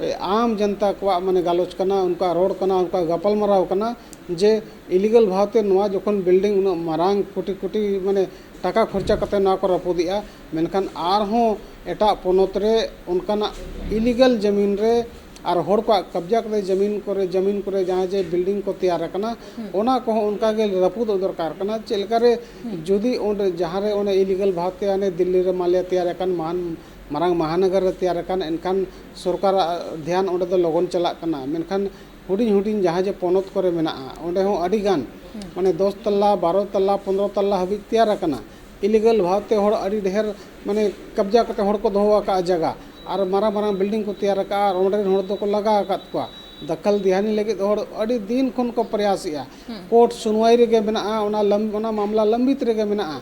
ᱮ, ᱟᱢ ᱡᱚᱱᱛᱟ ᱠᱚᱣᱟᱜ ᱢᱟᱱᱮ ᱜᱟᱞᱚᱪ ᱠᱟᱱᱟ, ᱩᱱᱠᱩᱣᱟᱜ ᱨᱚᱲ ᱠᱟᱱᱟ, ᱩᱱᱠᱩᱣᱟᱜ ᱜᱟᱯᱟᱞᱢᱟᱨᱟᱣ ᱠᱟᱱᱟ ᱡᱮ ᱤᱞᱤᱜᱟᱞ ᱵᱷᱟᱵᱽᱛᱮ ᱱᱚᱣᱟ ᱡᱚᱠᱷᱚᱱ ᱵᱤᱞᱰᱤᱝ ᱩᱱᱟᱹᱜ ᱢᱟᱨᱟᱝ ᱠᱳᱴᱤ ᱠᱳᱴᱤ ᱢᱟᱱᱮ ᱴᱟᱠᱟ ᱠᱷᱚᱨᱪᱟ ᱠᱟᱛᱮ ᱱᱚᱣᱟ ᱠᱚ ᱨᱟᱹᱯᱩᱫᱮᱜᱼᱟ, ᱢᱮᱱᱠᱷᱟᱱ ᱟᱨᱦᱚᱸ ᱮᱴᱟᱜ ᱯᱚᱱᱚᱛ ᱨᱮ ᱚᱱᱠᱟᱱᱟᱜ ᱤᱞᱤᱜᱟᱞ ᱡᱟᱹᱢᱤᱱ ᱨᱮ ᱟᱨ ᱦᱚᱲ ᱠᱚᱣᱟᱜ ᱠᱟᱵᱽᱡᱟ ᱠᱟᱛᱮ ᱡᱟᱹᱢᱤᱱ ᱠᱚᱨᱮ, ᱡᱟᱹᱢᱤᱱ ᱠᱚᱨᱮ ᱡᱟᱦᱟᱸ ᱡᱮ ᱵᱤᱞᱰᱤᱝ ᱠᱚ ᱛᱮᱭᱟᱨ ᱟᱠᱟᱱᱟ, ᱦᱩᱸ᱾ ᱚᱱᱟ ᱠᱚᱦᱚᱸ ᱚᱱᱠᱟ ᱜᱮ ᱨᱟᱹᱯᱩᱫᱚᱜ ᱫᱚᱨᱠᱟᱨ ᱠᱟᱱᱟ᱾ ᱪᱮᱫ ᱞᱮᱠᱟᱨᱮ ᱦᱩᱸ᱾ ᱡᱩᱫᱤ ᱚᱸᱰᱮ ᱡᱟᱦᱟᱸ ᱨᱮ ᱚᱱᱮ ᱤᱞᱤᱜᱟᱞ ᱵᱷᱟᱵᱽᱛᱮ ᱦᱟᱱᱮ ᱫᱤᱞᱞᱤ ᱨᱮ ᱢᱟᱞᱮ ᱛᱮᱭᱟᱨ ᱟᱠᱟᱱ, ᱢᱟᱦᱟᱱ-, ᱢᱟᱨᱟᱝ ᱢᱟᱦᱟᱱᱚᱜᱚᱨ ᱨᱮ ᱛᱮᱭᱟᱨ ᱟᱠᱟᱱ, ᱮᱱᱠᱷᱟᱱ ᱥᱚᱨᱠᱟᱨᱟᱜ ᱫᱷᱮᱭᱟᱱ ᱚᱸᱰᱮ ᱫᱚ ᱞᱚᱜᱚᱱ ᱪᱟᱞᱟᱜ ᱠᱟᱱᱟ᱾ ᱢᱮᱱᱠᱷᱟᱱ ᱦᱩᱰᱤᱧ ᱦᱩᱰᱤᱧ ᱡᱟᱦᱟᱸ ᱡᱮ ᱯᱚᱱᱚᱛ ᱠᱚᱨᱮ ᱢᱮᱱᱟᱜᱼᱟ, ᱚᱸᱰᱮ ᱦᱚᱸ ᱟᱹᱰᱤ ᱜᱟᱱ, ᱦᱩᱸ᱾ ᱢᱟᱱᱮ ᱫᱚᱥ ᱛᱟᱞᱟ, ᱵᱟᱨᱚ ᱛᱟᱞᱟ, ᱯᱚᱱᱫᱽᱨᱚ ᱛᱟᱞᱟ ᱦᱟᱹᱵᱤᱡ ᱛᱮᱭᱟᱨ ᱟᱠᱟᱱᱟ᱾ ᱤᱞᱤᱜᱟᱞ ᱵᱷᱟᱵᱽᱛᱮ ᱦᱚᱲ ᱟᱹᱰᱤ ᱰᱷᱮᱨ ᱢᱟᱱᱮ ᱠᱟᱵᱽᱡᱟ ᱠᱟᱛᱮ ᱦᱚᱲ ᱠᱚ ᱫᱚᱦᱚ ᱟᱠᱟᱫᱼᱟ ᱡᱟᱭᱜᱟ, ᱟᱨ ᱢᱟᱨᱟᱝ ᱢᱟᱨᱟᱝ ᱵᱤᱞᱰᱤᱝ ᱠᱚ ᱛᱮᱭᱟᱨ ᱟᱠᱟᱫᱼᱟ, ᱟᱨ ᱚᱸᱰᱮ ᱨᱮᱱ ᱦᱚᱲ ᱫᱚᱠᱚ ᱞᱟᱜᱟ ᱟᱠᱟᱫ ᱠᱚᱣᱟ᱾ ᱫᱟᱠᱷᱟᱞ ᱫᱮᱦᱟᱱᱤ ᱞᱟᱹᱜᱤᱫ ᱦᱚᱲ ᱟᱹᱰᱤ ᱫᱤᱱ ᱠᱷᱚᱱ ᱠᱚ ᱯᱨᱚᱭᱟᱥᱮᱜᱼᱟ᱾ ᱠᱳᱨᱴ ᱥᱩᱱᱣᱟᱭ ᱨᱮᱜᱮ ᱢᱮᱱᱟᱜᱼᱟ, ᱚᱱᱟ ᱞᱟᱢ-, ᱚᱱᱟ ᱢᱟᱢᱞᱟ ᱞᱟᱢᱵᱤᱛ ᱨᱮᱜᱮ ᱢᱮᱱᱟᱜᱼᱟ᱾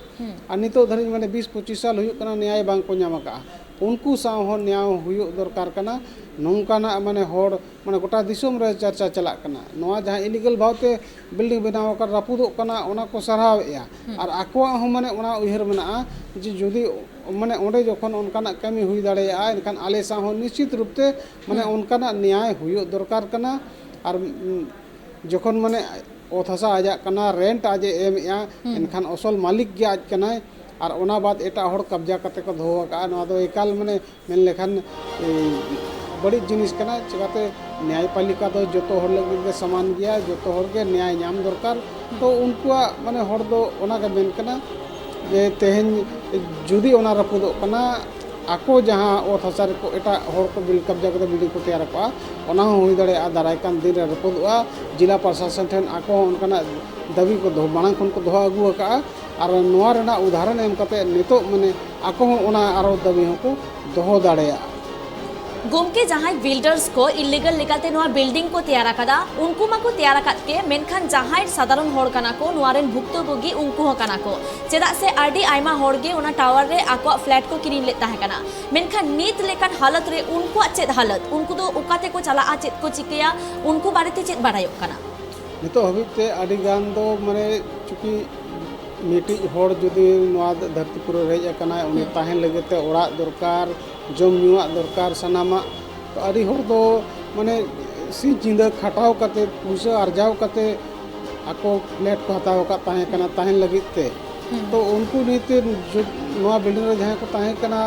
ᱟᱨ ᱱᱤᱛᱚᱜ ᱫᱷᱟᱹᱨᱤᱡ ᱢᱟᱱᱮ ᱵᱤᱥ ᱯᱚᱸᱪᱤᱥ ᱥᱟᱞ ᱦᱩᱭᱩᱜ ᱠᱟᱱᱟ, ᱱᱮᱭᱟᱭ ᱵᱟᱝ ᱠᱚ ᱧᱟᱢ ᱟᱠᱟᱫᱼᱟ᱾ ᱩᱱᱠᱩ ᱥᱟᱶ ᱦᱚᱸ ᱱᱮᱭᱟᱣ ᱦᱩᱭᱩᱜ ᱫᱚᱨᱠᱟᱨ ᱠᱟᱱᱟ᱾ ᱱᱚᱝᱠᱟᱱᱟᱜ ᱢᱟᱱᱮ ᱦᱚᱲ ᱢᱟᱱᱮ ᱜᱚᱴᱟ ᱫᱤᱥᱚᱢ ᱨᱮ ᱪᱟᱨᱪᱟ ᱪᱟᱞᱟᱜ ᱠᱟᱱᱟ᱾ ᱱᱚᱣᱟ ᱡᱟᱦᱟᱸ ᱤᱞᱤᱜᱟᱞ ᱵᱷᱟᱵᱽᱛᱮ ᱵᱤᱞᱰᱤᱝ ᱵᱮᱱᱟᱣ ᱟᱠᱟᱱ, ᱨᱟᱹᱯᱩᱫᱚᱜ ᱠᱟᱱᱟ, ᱚᱱᱟ ᱠᱚ ᱥᱟᱨᱦᱟᱣᱮᱫᱼᱟ᱾ ᱟᱨ ᱟᱠᱚᱣᱟᱜ ᱦᱚᱸ ᱢᱟᱱᱮ ᱚᱱᱟ ᱩᱭᱦᱟᱹᱨ ᱢᱮᱱᱟᱜᱼᱟ ᱡᱮ ᱡᱩᱫᱤ ᱢᱟᱱᱮ ᱚᱸᱰᱮ ᱡᱚᱠᱷᱚᱱ ᱚᱱᱠᱟᱱᱟᱜ ᱠᱟᱹᱢᱤ ᱦᱩᱭ ᱫᱟᱲᱮᱭᱟᱜᱼᱟ, ᱮᱱᱠᱷᱟᱱ ᱟᱞᱮ ᱥᱟᱶ ᱦᱚᱸ ᱱᱤᱥᱪᱤᱛ ᱨᱩᱯ ᱛᱮ ᱢᱟᱱᱮ ᱚᱱᱠᱟᱱᱟᱜ ᱱᱮᱭᱟᱭ ᱦᱩᱭᱩᱜ ᱫᱚᱨᱠᱟᱨ ᱠᱟᱱᱟ᱾ ᱟᱨ, ᱩᱢ, ᱡᱚᱠᱷᱚᱱ ᱢᱟᱱᱮ ᱚᱛ ᱦᱟᱥᱟ ᱟᱡᱟᱜ ᱠᱟᱱᱟ, ᱨᱮᱱᱴ ᱟᱡ ᱮ ᱮᱢᱮᱜᱼᱟ, ᱮᱱᱠᱷᱟᱱ ᱚᱥᱚᱞ ᱢᱟᱹᱞᱤᱠ ᱜᱮ ᱟᱡ ᱠᱟᱱᱟᱭ᱾ ᱟᱨ ᱚᱱᱟ ᱵᱟᱫ ᱮᱴᱟᱜ ᱦᱚᱲ ᱠᱟᱵᱽᱡᱟ ᱠᱟᱛᱮ ᱠᱚ ᱫᱚᱦᱚ ᱟᱠᱟᱫᱼᱟ, ᱱᱚᱣᱟ ᱫᱚ ᱮᱠᱟᱞ ᱢᱟᱱᱮ ᱢᱮᱱ ᱞᱮᱠᱷᱟᱱ, ᱮ, ᱵᱟᱹᱲᱤᱡ ᱡᱤᱱᱤᱥ ᱠᱟᱱᱟ᱾ ᱪᱤᱠᱟᱹᱛᱮ ᱱᱮᱭᱟᱭᱯᱟᱞᱤᱠᱟ ᱫᱚ ᱡᱚᱛᱚ ᱦᱚᱲ ᱞᱟᱹᱜᱤᱫ ᱜᱮ ᱥᱚᱢᱟᱱ ᱜᱮᱭᱟ, ᱡᱚᱛᱚ ᱦᱚᱲ ᱜᱮ ᱱᱮᱭᱟᱭ ᱧᱟᱢ ᱫᱚᱨᱠᱟᱨ᱾ ᱛᱚ ᱩᱱᱠᱩᱣᱟᱜ ᱢᱟᱱᱮ ᱦᱚᱲ ᱫᱚ ᱚᱱᱟ ᱜᱮ ᱢᱮᱱ ᱠᱟᱱᱟ ᱡᱮ ᱛᱮᱦᱮᱧ ᱡᱩᱫᱤ ᱚᱱᱟ ᱨᱟᱹᱯᱩᱫᱚᱜ ᱠᱟᱱᱟ, ᱟᱠᱚ ᱡᱟᱦᱟᱸ ᱚᱛ ᱦᱟᱥᱟ ᱨᱮᱠᱚ ᱮᱴᱟᱜ ᱦᱚᱲ ᱠᱚ ᱵᱤᱞ ᱠᱟᱵᱽᱡᱟ ᱠᱟᱛᱮ ᱵᱤᱞᱰᱤᱝ ᱠᱚ ᱛᱮᱭᱟᱨ ᱟᱠᱟᱫᱼᱟ, ᱚᱱᱟ ᱦᱚᱸ ᱦᱩᱭ ᱫᱟᱲᱮᱭᱟᱜᱼᱟ ᱫᱟᱨᱟᱭ ᱠᱟᱱ ᱫᱤᱱ ᱨᱮ ᱨᱟᱹᱯᱩᱫᱚᱜᱼᱟ᱾ ᱡᱮᱞᱟ ᱯᱨᱚᱥᱟᱥᱚᱱ ᱴᱷᱮᱱ ᱟᱠᱚ ᱦᱚᱸ ᱚᱱᱠᱟᱱᱟᱜ ᱫᱟᱹᱵᱤ ᱠᱚ ᱫᱚᱦᱚ, ᱢᱟᱲᱟᱝ ᱠᱷᱚᱱ ᱠᱚ ᱫᱚᱦᱚ ᱟᱹᱜᱩ ᱟᱠᱟᱫᱼᱟ᱾ ᱟᱨ ᱱᱚᱣᱟ ᱨᱮᱱᱟᱜ ᱩᱫᱟᱦᱚᱨᱚᱱ ᱮᱢ ᱠᱟᱛᱮ ᱱᱤᱛᱚᱜ ᱢᱟᱱᱮ ᱟᱠᱚ ᱦᱚᱸ ᱚᱱᱟ ᱟᱨᱚ ᱫᱟᱹᱵᱤ ᱦᱚᱸᱠᱚ ᱫᱚᱦᱚ ᱫᱟᱲᱮᱭᱟᱜᱼᱟ᱾ ᱜᱚᱢᱠᱮ, ᱡᱟᱦᱟᱸᱭ ᱵᱤᱞᱰᱟᱨᱥ ᱠᱚ ᱤᱞᱤᱜᱟᱞ ᱞᱮᱠᱟᱛᱮ ᱱᱚᱣᱟ ᱵᱤᱞᱰᱤᱝ ᱠᱚ ᱛᱮᱭᱟᱨ ᱟᱠᱟᱫᱟ, ᱩᱱᱠᱩ ᱢᱟᱠᱚ ᱛᱮᱭᱟᱨ ᱟᱠᱟᱫ ᱜᱮ, ᱢᱮᱱᱠᱷᱟᱱ ᱡᱟᱦᱟᱸᱭ ᱥᱟᱫᱷᱟᱨᱚᱱ ᱦᱚᱲ ᱠᱟᱱᱟ ᱠᱚ, ᱱᱚᱣᱟ ᱨᱮᱱ ᱵᱷᱩᱠᱛᱚᱵᱷᱳᱜᱤ ᱩᱱᱠᱩ ᱦᱚᱸ ᱠᱟᱱᱟ ᱠᱚ᱾ ᱪᱮᱫᱟᱜ ᱥᱮ ᱟᱹᱰᱤ ᱟᱭᱢᱟ ᱦᱚᱲ ᱜᱮ ᱚᱱᱟ ᱴᱟᱣᱟᱨ ᱨᱮ ᱟᱠᱚᱣᱟᱜ ᱯᱷᱞᱮᱴ ᱠᱚ ᱠᱤᱨᱤᱧ ᱞᱮᱫ ᱛᱟᱦᱮᱸ ᱠᱟᱱᱟ, ᱢᱮᱱᱠᱷᱟᱱ ᱱᱤᱛ ᱞᱮᱠᱟᱱ ᱦᱟᱞᱚᱛ ᱨᱮ ᱩᱱᱠᱩᱣᱟᱜ ᱪᱮᱫ ᱦᱟᱞᱚᱛ? ᱩᱱᱠᱩ ᱫᱚ ᱚᱠᱟ ᱛᱮᱠᱚ ᱪᱟᱞᱟᱜᱼᱟ, ᱪᱮᱫ ᱠᱚ ᱪᱤᱠᱟᱹᱭᱟ, ᱩᱱᱠᱩ ᱵᱟᱨᱮᱛᱮ ᱪᱮᱫ ᱵᱟᱲᱟᱭᱚᱜ ᱠᱟᱱᱟ? ᱱᱤᱛᱚᱜ ᱦᱟᱹᱵᱤᱡ ᱛᱮ ᱟᱹᱰᱤ ᱜᱟᱱ ᱫᱚ ᱢᱟᱱᱮ ᱪᱩᱸᱠᱤ ᱢᱤᱫᱴᱤᱡ ᱦᱚᱲ ᱡᱩᱫᱤ ᱱᱚᱣᱟ ᱫᱷᱟᱹᱨᱛᱤ ᱯᱩᱨᱤ ᱨᱮ ᱦᱮᱡ ᱟᱠᱟᱱᱟᱭ, ᱩᱱᱤ ᱛᱟᱦᱮᱱ ᱞᱟᱹᱜᱤᱫ ᱛᱮ ᱚᱲᱟᱜ ᱫᱚᱨᱠᱟᱨ, ᱡᱚᱢ ᱧᱩᱣᱟᱜ ᱫᱚᱨᱠᱟᱨ, ᱥᱟᱱᱟᱢᱟᱜ᱾ ᱛᱚ ᱟᱹᱰᱤ ᱦᱚᱲ ᱫᱚ ᱢᱟᱱᱮ ᱥᱤᱧ ᱧᱤᱫᱟᱹ ᱠᱷᱟᱴᱟᱣ ᱠᱟᱛᱮ, ᱯᱩᱭᱥᱟᱹ ᱟᱨᱡᱟᱣ ᱠᱟᱛᱮ ᱟᱠᱚ ᱯᱷᱞᱮᱴ ᱠᱚ ᱦᱟᱛᱟᱣ ᱟᱠᱟᱫ ᱛᱟᱦᱮᱸ ᱠᱟᱱᱟ ᱛᱟᱦᱮᱱ ᱞᱟᱹᱜᱤᱫ ᱛᱮ᱾ ᱛᱚ ᱩᱱᱠᱩ ᱱᱤᱭᱟᱹᱛᱮ ᱡᱩ-, ᱱᱚᱣᱟ ᱵᱤᱞᱰᱤᱝ ᱨᱮ ᱡᱟᱦᱟᱸᱭ ᱠᱚ ᱛᱟᱦᱮᱸ ᱠᱟᱱᱟ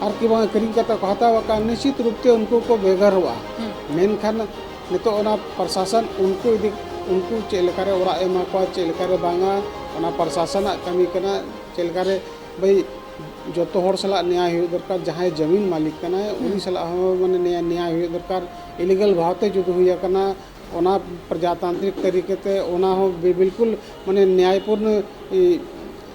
ᱟᱨ ᱠᱤ ᱵᱟᱝ ᱠᱤᱨᱤᱧ ᱠᱟᱛᱮ ᱠᱚ ᱦᱟᱛᱟᱣ ᱟᱠᱟᱫ, ᱱᱤᱥᱪᱤᱛ ᱨᱩᱯ ᱛᱮ ᱩᱱᱠᱩ ᱠᱚ ᱵᱮᱜᱟᱨᱚᱜᱼᱟ᱾ ᱢᱮᱱᱠᱷᱟᱱ ᱱᱤᱛᱚᱜ ᱚᱱᱟ ᱯᱨᱚᱥᱟᱥᱚᱱ ᱩᱱᱠᱩ ᱤᱫᱤ, ᱩᱱᱠᱩ ᱪᱮᱫ ᱞᱮᱠᱟᱨᱮ ᱚᱲᱟᱜ ᱮ ᱮᱢᱟ ᱠᱚᱣᱟ, ᱪᱮᱫ ᱞᱮᱠᱟᱨᱮ ᱵᱟᱝᱟ, ᱚᱱᱟ ᱯᱨᱚᱥᱟᱥᱚᱱᱟᱜ ᱠᱟᱹᱢᱤ ᱠᱟᱱᱟ᱾ ᱪᱮᱫ ᱞᱮᱠᱟᱨᱮ ᱵᱷᱟᱹᱭ ᱡᱚᱛᱚ ᱦᱚᱲ ᱥᱟᱞᱟᱜ ᱱᱮᱭᱟᱭ ᱦᱩᱭᱩᱜ ᱫᱚᱨᱠᱟᱨ, ᱡᱟᱦᱟᱸᱭ ᱡᱟᱢᱤᱱ ᱢᱟᱹᱞᱤᱠ ᱠᱟᱱᱟᱭ ᱩᱱᱤ ᱥᱟᱞᱟᱜ ᱦᱚᱸ ᱢᱟᱱᱮ ᱱᱮᱭᱟᱭ, ᱱᱮᱭᱟᱭ ᱦᱩᱭᱩᱜ ᱫᱚᱨᱠᱟᱨ᱾ ᱤᱞᱤᱜᱟᱞ ᱵᱷᱟᱵᱽᱛᱮ ᱡᱩᱫᱤ ᱦᱩᱭ ᱟᱠᱟᱱᱟ, ᱚᱱᱟ ᱯᱨᱚᱡᱟᱛᱟᱱᱛᱨᱤᱠ ᱛᱟᱹᱨᱤᱠᱟᱛᱮ ᱚᱱᱟ ᱦᱚᱸ ᱵᱤ-, ᱵᱤᱞᱠᱩᱞ ᱢᱟᱱᱮ ᱱᱮᱭᱟᱭᱯᱩᱨᱱᱚ, ᱤ,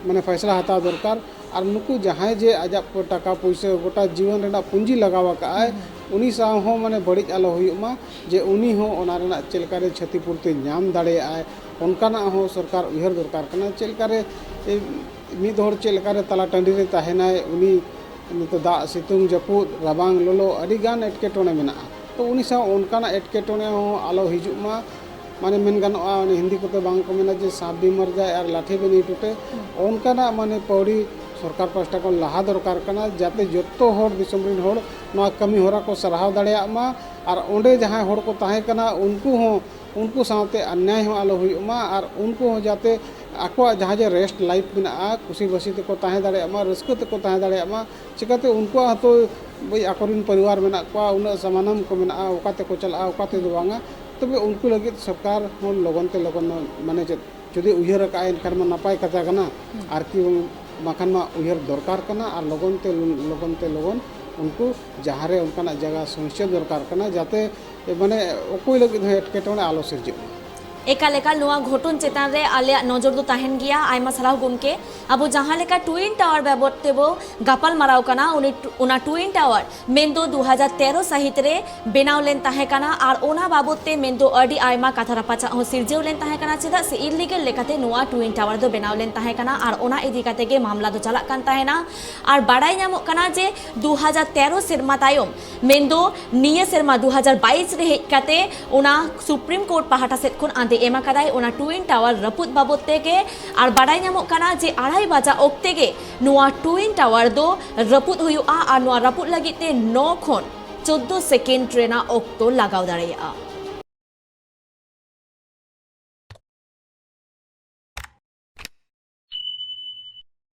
ᱢᱟᱱᱮ ᱯᱷᱟᱭᱥᱟᱞᱟ ᱦᱟᱛᱟᱣ ᱫᱚᱨᱠᱟᱨ᱾ ᱟᱨ ᱱᱩᱠᱩ ᱡᱟᱦᱟᱸᱭ ᱡᱮ ᱟᱡᱟᱜ ᱯᱚ-, ᱴᱟᱠᱟ ᱯᱩᱭᱥᱟᱹ ᱜᱚᱴᱟ ᱡᱤᱭᱚᱱ ᱨᱮᱱᱟᱜ ᱯᱩᱸᱡᱤ ᱞᱟᱜᱟᱣ ᱟᱠᱟᱫ ᱟᱭ, ᱩᱱᱤ ᱥᱟᱶ ᱦᱚᱸ ᱢᱟᱱᱮ ᱵᱟᱹᱲᱤᱡ ᱟᱞᱚ ᱦᱩᱭᱩᱜ ᱢᱟ, ᱡᱮ ᱩᱱᱤ ᱦᱚᱸ ᱚᱱᱟ ᱨᱮᱱᱟᱜ ᱪᱮᱫ ᱞᱮᱠᱟᱨᱮ ᱪᱷᱟᱹᱛᱤ ᱯᱩᱨᱛᱤ ᱧᱟᱢ ᱫᱟᱲᱮᱭᱟᱜᱼᱟᱭ, ᱚᱱᱠᱟᱱᱟᱜ ᱦᱚᱸ ᱥᱚᱨᱠᱟᱨ ᱩᱭᱦᱟᱹᱨ ᱫᱚᱨᱠᱟᱨ ᱠᱟᱱᱟ᱾ ᱪᱮᱫ ᱞᱮᱠᱟᱨᱮ ᱮ, ᱢᱤᱫ ᱦᱚᱲ ᱪᱮᱫ ᱞᱮᱠᱟᱨᱮ ᱛᱟᱞᱟ ᱴᱟᱺᱰᱤ ᱨᱮ ᱛᱟᱦᱮᱱᱟᱭ, ᱩᱱᱤ ᱱᱤᱛᱚᱜ ᱫᱟᱜ, ᱥᱤᱛᱩᱝ, ᱡᱟᱹᱯᱩᱫ, ᱨᱟᱵᱟᱝ, ᱞᱚᱞᱚ, ᱟᱹᱰᱤ ᱜᱟᱱ ᱮᱴᱠᱮᱴᱚᱬᱮ ᱢᱮᱱᱟᱜᱼᱟ᱾ ᱛᱚ ᱩᱱᱤ ᱥᱟᱶ ᱚᱱᱠᱟᱱᱟᱜ ᱮᱴᱠᱮᱴᱚᱬᱮ ᱦᱚᱸ ᱟᱞᱚ ᱦᱤᱡᱩᱜ ᱢᱟ, ᱢᱟᱱᱮ ᱢᱮᱱ ᱜᱟᱱᱚᱜᱼᱟ, ᱚᱱᱮ ᱦᱤᱱᱫᱤ ᱠᱚᱛᱮ ᱵᱟᱝ ᱠᱚ ᱢᱮᱱᱟ ᱡᱮ ᱥᱟᱸᱯ ᱵᱤ ᱢᱟᱨ ᱡᱟᱭ ᱟᱨ ᱞᱟᱴᱷᱤ ᱵᱤ ᱱᱟᱦᱤᱸ ᱴᱩᱴᱮ, ᱚᱱᱠᱟᱱᱟᱜ ᱢᱟᱱᱮ ᱯᱟᱹᱣᱲᱤ ᱥᱚᱨᱠᱟᱨ ᱯᱟᱥᱴᱟ ᱠᱷᱚᱱ ᱞᱟᱦᱟ ᱫᱚᱨᱠᱟᱨ ᱠᱟᱱᱟ, ᱡᱟᱛᱮ ᱡᱚᱛᱚ ᱦᱚᱲ, ᱫᱤᱥᱚᱢ ᱨᱮᱱ ᱦᱚᱲ ᱱᱚᱣᱟ ᱠᱟᱹᱢᱤ ᱦᱚᱨᱟ ᱠᱚ ᱥᱟᱨᱦᱟᱣ ᱫᱟᱲᱮᱭᱟᱜ ᱢᱟ᱾ ᱟᱨ ᱚᱸᱰᱮ ᱡᱟᱦᱟᱸᱭ ᱦᱚᱲ ᱠᱚ ᱛᱟᱦᱮᱸ ᱠᱟᱱᱟ, ᱩᱱᱠᱩ ᱦᱚᱸ, ᱩᱱᱠᱩ ᱥᱟᱶᱛᱮ ᱚᱱᱱᱭᱟᱭ ᱦᱚᱸ ᱟᱞᱚ ᱦᱩᱭᱩᱜ ᱢᱟ᱾ ᱟᱨ ᱩᱱᱠᱩ ᱦᱚᱸ ᱡᱟᱛᱮ ᱟᱠᱚᱣᱟᱜ ᱡᱟᱦᱟᱸ ᱡᱮ ᱨᱮᱥᱴ ᱞᱟᱭᱤᱯᱷ ᱢᱮᱱᱟᱜᱼᱟ, ᱠᱩᱥᱤ ᱵᱟᱹᱥᱤ ᱛᱮᱠᱚ ᱛᱟᱦᱮᱸ ᱫᱟᱲᱮᱭᱟᱜ ᱢᱟ, ᱨᱟᱹᱥᱠᱟᱹ ᱛᱮᱠᱚ ᱛᱟᱦᱮᱸ ᱫᱟᱲᱮᱭᱟᱜ ᱢᱟ᱾ ᱪᱤᱠᱟᱹᱛᱮ ᱩᱱᱠᱩᱣᱟᱜ ᱦᱚᱸᱛᱚ ᱵᱷᱟᱹᱭ ᱟᱠᱚᱨᱮᱱ ᱯᱚᱨᱤᱵᱟᱨ ᱢᱮᱱᱟᱜ ᱠᱚᱣᱟ, ᱩᱱᱟᱹᱜ ᱥᱟᱢᱟᱱᱟᱢ ᱠᱚ ᱢᱮᱱᱟᱜᱼᱟ, ᱚᱠᱟ ᱛᱮᱠᱚ ᱪᱟᱞᱟᱜᱼᱟ, ᱚᱠᱟ ᱛᱮᱫᱚ ᱵᱟᱝᱟ᱾ ᱛᱚᱵᱮ ᱩᱱᱠᱩ ᱞᱟᱹᱜᱤᱫ ᱥᱚᱨᱠᱟᱨ ᱦᱚᱸ ᱞᱚᱜᱚᱱ ᱛᱮ ᱞᱚᱜᱚᱱ, ᱢᱟᱱᱮ ᱪᱮᱫ, ᱡᱩᱫᱤ ᱩᱭᱦᱟᱹᱨ ᱟᱠᱟᱫᱼᱟᱭ, ᱮᱱᱠᱷᱟᱱ ᱢᱟ ᱱᱟᱯᱟᱭ ᱠᱟᱛᱷᱟ ᱠᱟᱱᱟ᱾ ᱟᱨ ᱠᱤ ᱵᱟᱝᱠᱷᱟᱱ ᱢᱟ ᱩᱭᱦᱟᱹᱨ ᱫᱚᱨᱠᱟᱨ ᱠᱟᱱᱟ, ᱟᱨ ᱞᱚᱜᱚᱱ ᱛᱮ, ᱞᱚᱜᱚᱱ ᱛᱮ ᱞᱚᱜᱚᱱ ᱩᱱᱠᱩ ᱡᱟᱦᱟᱸ ᱨᱮ ᱚᱱᱠᱟᱱᱟᱜ ᱡᱟᱭᱜᱟ ᱥᱚᱝᱥᱚᱭ ᱫᱚᱨᱠᱟᱨ ᱠᱟᱱᱟ, ᱡᱟᱛᱮ ᱢᱟᱱᱮ ᱚᱠᱚᱭ ᱞᱟᱹᱜᱤᱫ ᱦᱚᱸ ᱮᱴᱠᱮᱴᱚᱬᱮ ᱟᱞᱚ ᱥᱤᱨᱡᱟᱹᱜ ᱢᱟ᱾ ᱮᱠᱟᱞ, ᱮᱠᱟᱞ, ᱱᱚᱣᱟ ᱜᱷᱚᱴᱚᱱ ᱪᱮᱛᱟᱱ ᱨᱮ ᱟᱞᱮᱭᱟᱜ ᱱᱚᱡᱚᱨ ᱫᱚ ᱛᱟᱦᱮᱱ ᱜᱮᱭᱟ᱾ ᱟᱭᱢᱟ ᱥᱟᱨᱦᱟᱣ ᱜᱚᱢᱠᱮ᱾ ᱟᱵᱚ ᱡᱟᱦᱟᱸ ᱞᱮᱠᱟ ᱴᱩᱭᱤᱱ ᱴᱟᱣᱟᱨ ᱵᱟᱵᱚᱫ ᱛᱮᱵᱚ ᱜᱟᱯᱟᱞ ᱢᱟᱨᱟᱣ ᱠᱟᱱᱟ, ᱩᱱᱤ ᱴᱩ-, ᱚᱱᱟ ᱴᱩᱭᱤᱱ ᱴᱟᱣᱟᱨ ᱢᱮᱱᱫᱚ ᱫᱩ ᱦᱟᱡᱟᱨ ᱛᱮᱨᱚ ᱥᱟᱹᱦᱤᱛ ᱨᱮ ᱵᱮᱱᱟᱣ ᱞᱮᱱ ᱛᱟᱦᱮᱸ ᱠᱟᱱᱟ, ᱟᱨ ᱚᱱᱟ ᱵᱟᱵᱚᱫ ᱛᱮ ᱢᱮᱱᱫᱚ ᱟᱹᱰᱤ ᱟᱭᱢᱟ ᱠᱟᱛᱷᱟ ᱨᱟᱯᱟᱪᱟᱜ ᱦᱚᱸ ᱥᱤᱨᱡᱟᱹᱣ ᱞᱮᱱ ᱛᱟᱦᱮᱸ ᱠᱟᱱᱟ᱾ ᱪᱮᱫᱟᱜ ᱥᱮ ᱤᱞᱤᱜᱟᱞ ᱞᱮᱠᱟᱛᱮ ᱱᱚᱣᱟ ᱴᱩᱭᱤᱱ ᱴᱟᱣᱟᱨ ᱫᱚ ᱵᱮᱱᱟᱣ ᱞᱮᱱ ᱛᱟᱦᱮᱸ ᱠᱟᱱᱟ, ᱟᱨ ᱚᱱᱟ ᱤᱫᱤ ᱠᱟᱛᱮ ᱜᱮ ᱢᱟᱢᱞᱟ ᱫᱚ ᱪᱟᱞᱟᱜ ᱠᱟᱱ ᱛᱟᱦᱮᱱᱟ᱾ ᱟᱨ ᱵᱟᱲᱟᱭ ᱧᱟᱢᱚᱜ ᱠᱟᱱᱟ ᱡᱮ ᱫᱩ ᱦᱟᱡᱟᱨ ᱛᱮᱨᱚ ᱥᱮᱨᱢᱟ ᱛᱟᱭᱚᱢ, ᱢᱮᱱᱫᱚ ᱱᱤᱭᱟᱹ ᱥᱮᱨᱢᱟ ᱫᱩ ᱦᱟᱡᱟᱨ ᱵᱟᱭᱤᱥ ᱨᱮ ᱦᱮᱡ ᱠᱟᱛᱮ ᱚᱱᱟ ᱥᱩᱯᱨᱤᱢ ᱠᱳᱨᱴ ᱯᱟᱦᱴᱟ ᱥᱮᱫ ᱠᱷᱚᱱ ᱟᱸᱫᱮ ᱮᱢ ᱟᱠᱟᱫᱟᱭ ᱚᱱᱟ ᱴᱩᱭᱤᱱ ᱴᱟᱣᱟᱨ ᱨᱟᱹᱯᱩᱫ ᱵᱟᱵᱚᱫ ᱛᱮᱜᱮ᱾ ᱟᱨ ᱵᱟᱲᱟᱭ ᱧᱟᱢᱚᱜ ᱠᱟᱱᱟ ᱡᱮ ᱟᱲᱟᱭ ᱵᱟᱡᱟ ᱚᱠᱛᱮ ᱜᱮ ᱱᱚᱣᱟ ᱴᱩᱭᱤᱱ ᱴᱟᱣᱟᱨ ᱫᱚ ᱨᱟᱹᱯᱩᱫ ᱦᱩᱭᱩᱜᱼᱟ, ᱟᱨ ᱱᱚᱣᱟ ᱨᱟᱹᱯᱩᱫ ᱞᱟᱹᱜᱤᱫ ᱛᱮ ᱱᱚ ᱠᱷᱚᱱ ᱪᱳᱫᱽᱫᱳ ᱥᱮᱠᱮᱱᱰ ᱨᱮᱱᱟᱜ ᱚᱠᱛᱚ ᱞᱟᱜᱟᱣ ᱫᱟᱲᱮᱭᱟᱜᱼᱟ᱾